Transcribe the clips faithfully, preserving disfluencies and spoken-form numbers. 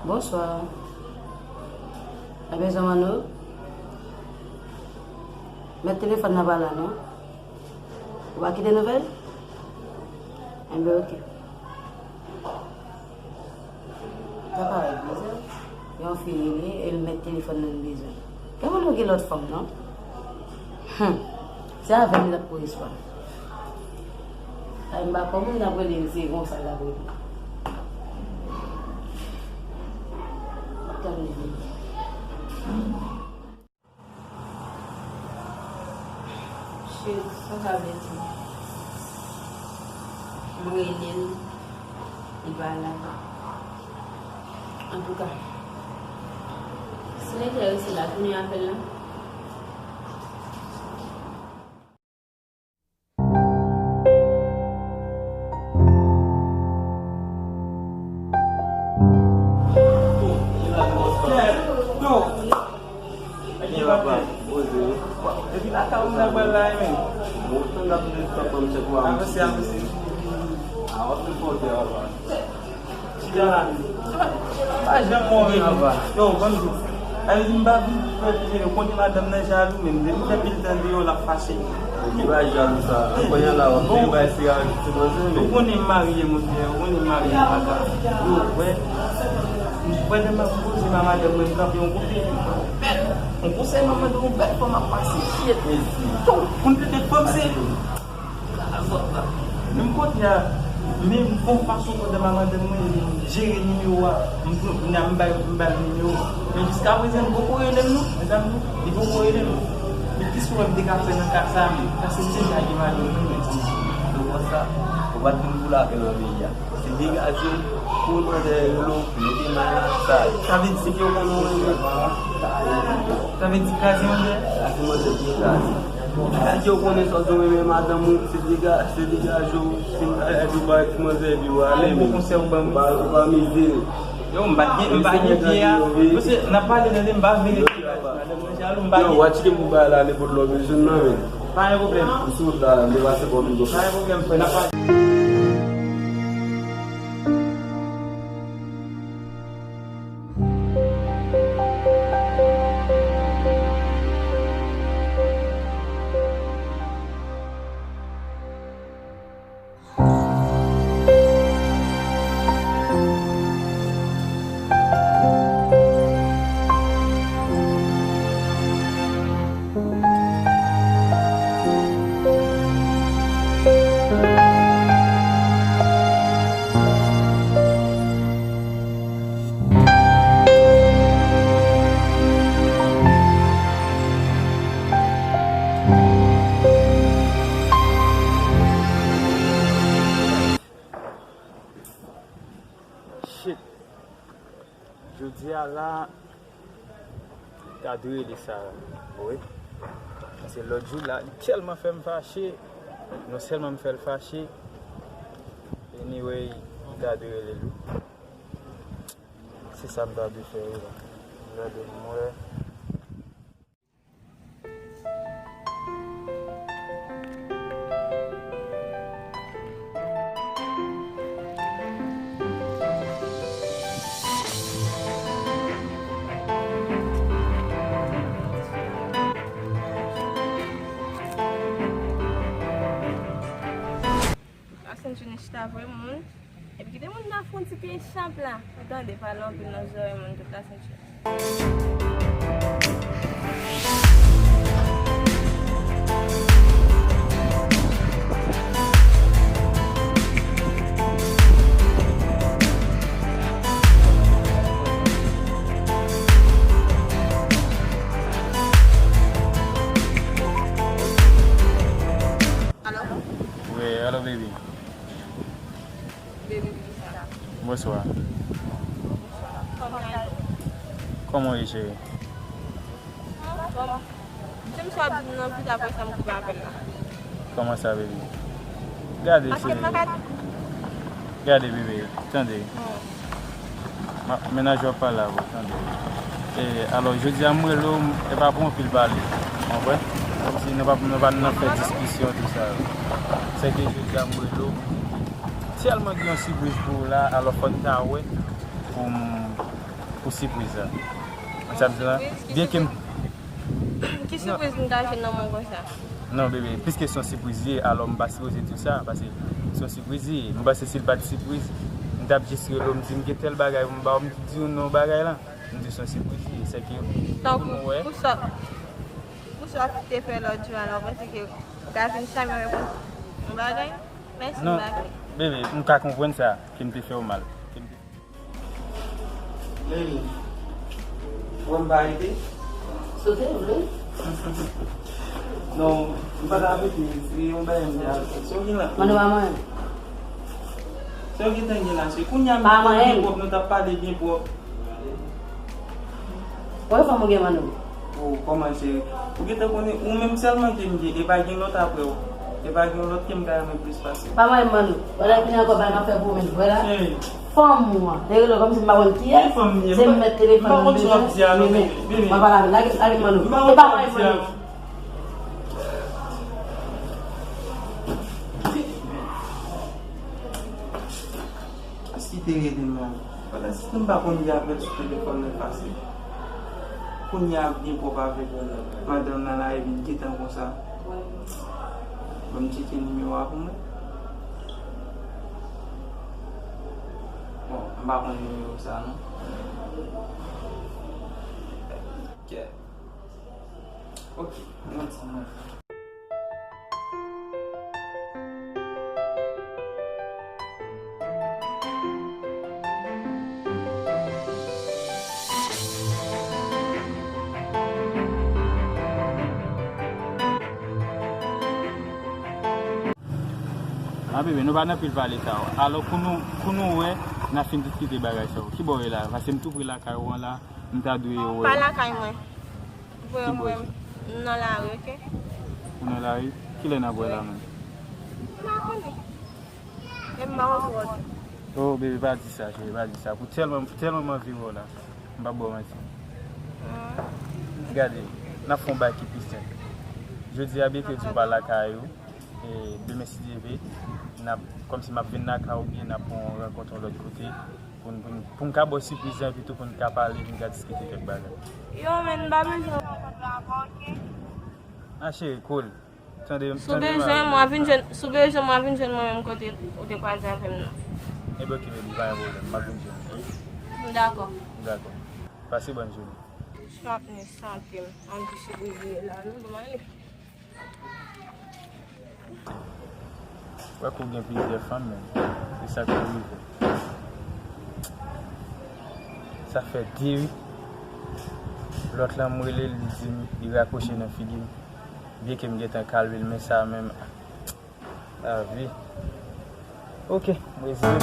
Bonswa. Ou bezwen manno? Mèt telefòn nan pa la, non? Ou pa kite nouvèl? Enben, oke. Sa parèt bizè. Yon fi rele e l mèt telefòn nan bezwen. Gen moun yo gen lòt fanm, non? Hum. Se avè m l ap pran espwa. Ay, m pa kwè moun nan ap rele l, se konsa l ap rele. Tann li vini. Shit, sa sa vle di? M rele l, li pa la. Antouka, si l enterese, l a tounen apèl la. Epi lakay ou nan pral la, men. Bon, tan n ap vin tanpon m chèk ou a. Avanse, avanse. A, w ap fè pòtè, papa. Chita la. Pa janm mò, men. Yo, ban m di w. Sa vle di m pa vin fè pye, yo konnen madanm nan jalou, men depi fè pil tan deyò, l ap fache. Ou ki bay jalou sa? Kounye a la, w ap vin bay sira ti manzè, men. Ou konnen m marye, monchè, ou konnen m marye, papa. Yo, wè. Wè, lè m ap poze m a madanm mwen, m kanpe yon kote. Bèl. Yon konsèy m ap mande yon bèl fanm ap pase. Kyèt. Tou, pou n te tèt fanm, se menm kote a, menm fon fason pandan m a madanm mwen, li jere nimewo a. M, m, m bay, m bay nimewo. Men jiskaprezan, li poko rele m non, medam, li poko rele m. Men ki sou wè m te ka fè nan ka sa, men sa se ti nèg ki madanm mwen, men ti. Yo konsa, ou pa t vin pou lapè nan peyi a. Se degaje w, pou manzè rele w, mete may la, sa. Sa vle di se ke w konnen w renmen. Sa vle di kraze manzè? Kraze manzè byen kraze. Èske w konnen sa w renmen madanm ou, se dega-, se degaje w, se, e, e, ou bay ti manzè epi w ale, men. Ou pa, ou pa mize. Yo, m pa t gen, m pa gen pye a. Mesye, n ap pale tande, m pa vle. Madanm mwen jalou, m pa gen. Yo, w a tcheke pou bay la, nenpòt lè w bezwen nan, men. Pa gen pwoblèm. M sou wout la, m te pase bò m. Pa gen pwoblèm, frè, n ap pale. Shit. Jodi a la, ta dwe rele Sara, wi. Paske lòt jou la, li tèlman fè m fache, non sèlman m fè l fache, anyway, m ta dwe rele l, wi. Se sa m ta dwe fè, wi, la. Gade, m wè. Asanjou chita vre moun. Epi kite moun nan fè yon ti pye chap la. Ou tande pale anpil nan zòrèy moun tout la senti. Alo? Wi, alo, baby. Bebe, bebe, sa. Bonswa. Kòman w ye? Kòman w ye, cheri? Anfòm. Di m sa w ap di m nan pita apre sa m koupe apèl la. Kòman sa, bebe? Gade, cheri. Gade, bebe, tande. Hmm. Ma-, mennaj w ap pale avè w, tande. E, alò, jodi a, m rele w, e pa pou anpil pale, w konprann? Kòmsi nou pa, nou pa nan fè diskisyon, tou sa yo. Sèke jodi a, m rele w, tèlman gen yon sipriz pou ou la, alò, fò n ta wè pou m, Pou sipriz la. Ou sa m di la? Byen ke m Ki sipriz m ta jwenn nan men w konsa? Non, bebe, piske se yon sipriz li ye, alò m pa sipoze di w sa, paske se yon sipriz li ye. M panse si l pa t sipriz, m t ap jis rele w, m di m gen tèl bagay pou m ba w, m di w non bagay la. M di se yon sipriz li ye, sèke pou nou wè. Tankou, pou sa, pou sa w te fè lòt jou a la, w panse ke w ta vin chame mwen pou yon bagay? Mèsi, m pa vle. Non, bebe, m ka konprann sa, ke m te fè w mal. Ke m te Leli, ou wè m pa rete? Sote, vle? Non, m pa ta rete, se yon bagay m te al fè. Se w ki la? Mano pa manyen. Se w ki te gen la, se kounye a nou te byen pwòp, nou t ap pale byen pwòp. Wè fanm ou gen, Mano? Oh, kòman cheri? Ou gentan konnen, ou menm sèlman ke m gen, e pa gen lòt apre w. E pa gen lòt ke m ta renmen plis pase w. Pa manyen m, Mano. Wè la, vini ankò, bagay m ap fè pou ou menm, wè la. Cheri. Fanm ou an. Te rele w kòmsi m pa konn kiyès. Ki fanm li ye? Se m mèt telefòn nan bezwen. M pa konn sa w ap di a non, bebe. Mwen pa lage, lage m, Mano. E pa manyen m, Mano. Si te rele m, pandan se tan m pa konn li avè l sou telefòn nan pase. Kounye a byen pwòp avèk madanm nan la, epi l gentan konsa. Ban m tcheke nimewo a pou mwen. Bon, m pa konn nimewo sa non. Ok. Ok, yon ti moman. A bebe, nou pa nan pil pale sa yo. Alò, pou nou, pou nou wè, n a fin diskite bagay sa yo. Ki bò w ye la? Paske m tou pre lakay ou an la, m ta dwe wè. Pa lakay mwen. Voye w wè m nan lari, ok? Ou nan lari? Kilè n ap wè la menm? M pa konnen. E m pa wè w. Oh, bebe, pa di sa, cheri, pa di sa. Pou tèlman, tèlman m anvi wè w la, m p ap ba w manti. Gade, n ap fè yon bagay ki pi senp. Jodi a, byen ke di w pa lakay ou, e demen, si Dye vle, n ap, kòmsi m ap vin lakay ou, oubyen n ap pran yon rankont yon lòt kote. Pou n, pou n, pou n ka ba w sipriz lan, epi tou pou n ka pale, pou n ka diskite kèk bagay. Yo, men, m pa bezwen w konn la ankò, ok? A, cheri, cool. Tande, tande. Si w bezwen mwen, vin jwenn, si w bezwen mwen, vin jwenn mwen menm kote ou te kwaze avè m nan. Enben, ok, baby, pa gen pwoblèm. M ap vin jwenn ou, wi. Dakò. Dakò. Pase bòn jounen. Jan m ap ni sante m, ann di sipriz li ye la, non, m ale. Wè kou gen plizyè fanm menm. Se sa k pou rive. Sa fè de wi. Lòt lan m rele l, li di m, li rakwoche nan figi m. Byen ke m gentan kalme l, men sa menm. Lavi. Ok, m reziye m.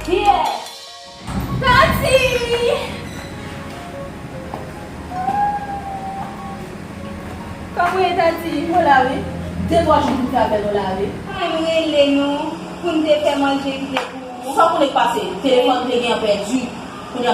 Kiyès? Tati! Kòman w ye, Tati? Mwen la, wi. De twa jou pou m fè avè nou la, wi. Mwen rele nou pou n te fè manje kite pou ou. Sa w konnen k pase? Telefòn m te gen an pèdi. Kounye a,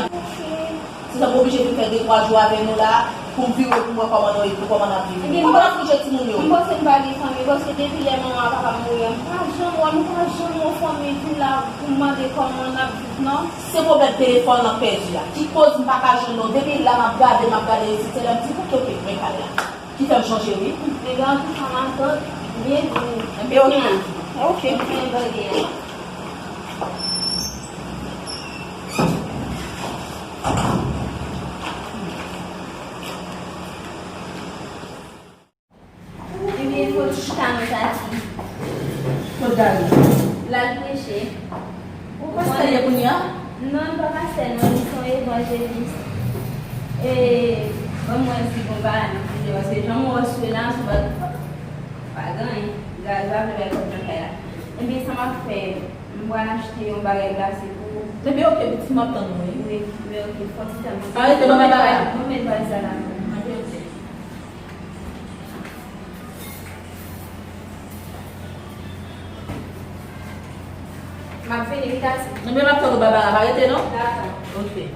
se sa m oblije vin fè de twa jou avè nou la, pou m vire pou m wè kòman nou ye, pou kòman n ap viv. Kòman n ap koute timoun yo? M panse m pa gen fanmi, paske depi lè manman ak papa m mouri an, m pa janm wè, m pa janm wè fanmi vin la pou m mande kòman n ap viv, non. Se pwoblèm telefòn nan k pèdi a. Ki koz m pa ka jwenn nou? Depi la m ap gade, m ap gade isit, se lè m di, "Oke, oke, mwen pale la." Ki fè m chanje, wi. Ebyen, antouka, matant, byenvini. Ebyen, oke. Oke. Ebyen, byen. Byen. Manje jis. E, ban m wè si gon bagay nan frijider, paske jan m wè w sou la, sou pa, pa gen anyen. Gaz la, vle bay kòb nan kay la. Ebyen, sa m ap fè, m pral achte yon bagay glase pou ou. Ebyen, oke, pitit, m ap tann ou, wi. Wi, wi, oke, fò ti tan. Pa rete nan bagay la. Mwen met valiz la la. Oke, oke. M ap vini, wi, Tati. Ebyen, m ap tann ou, Barbara. Pa rete, non? Dakò. Oke.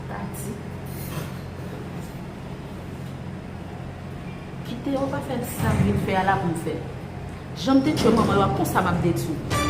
Tati. Kite yo pa fè sa m vin fè a la pou m fè. Jan m detwi manman yo a, konsa m ap detwi w.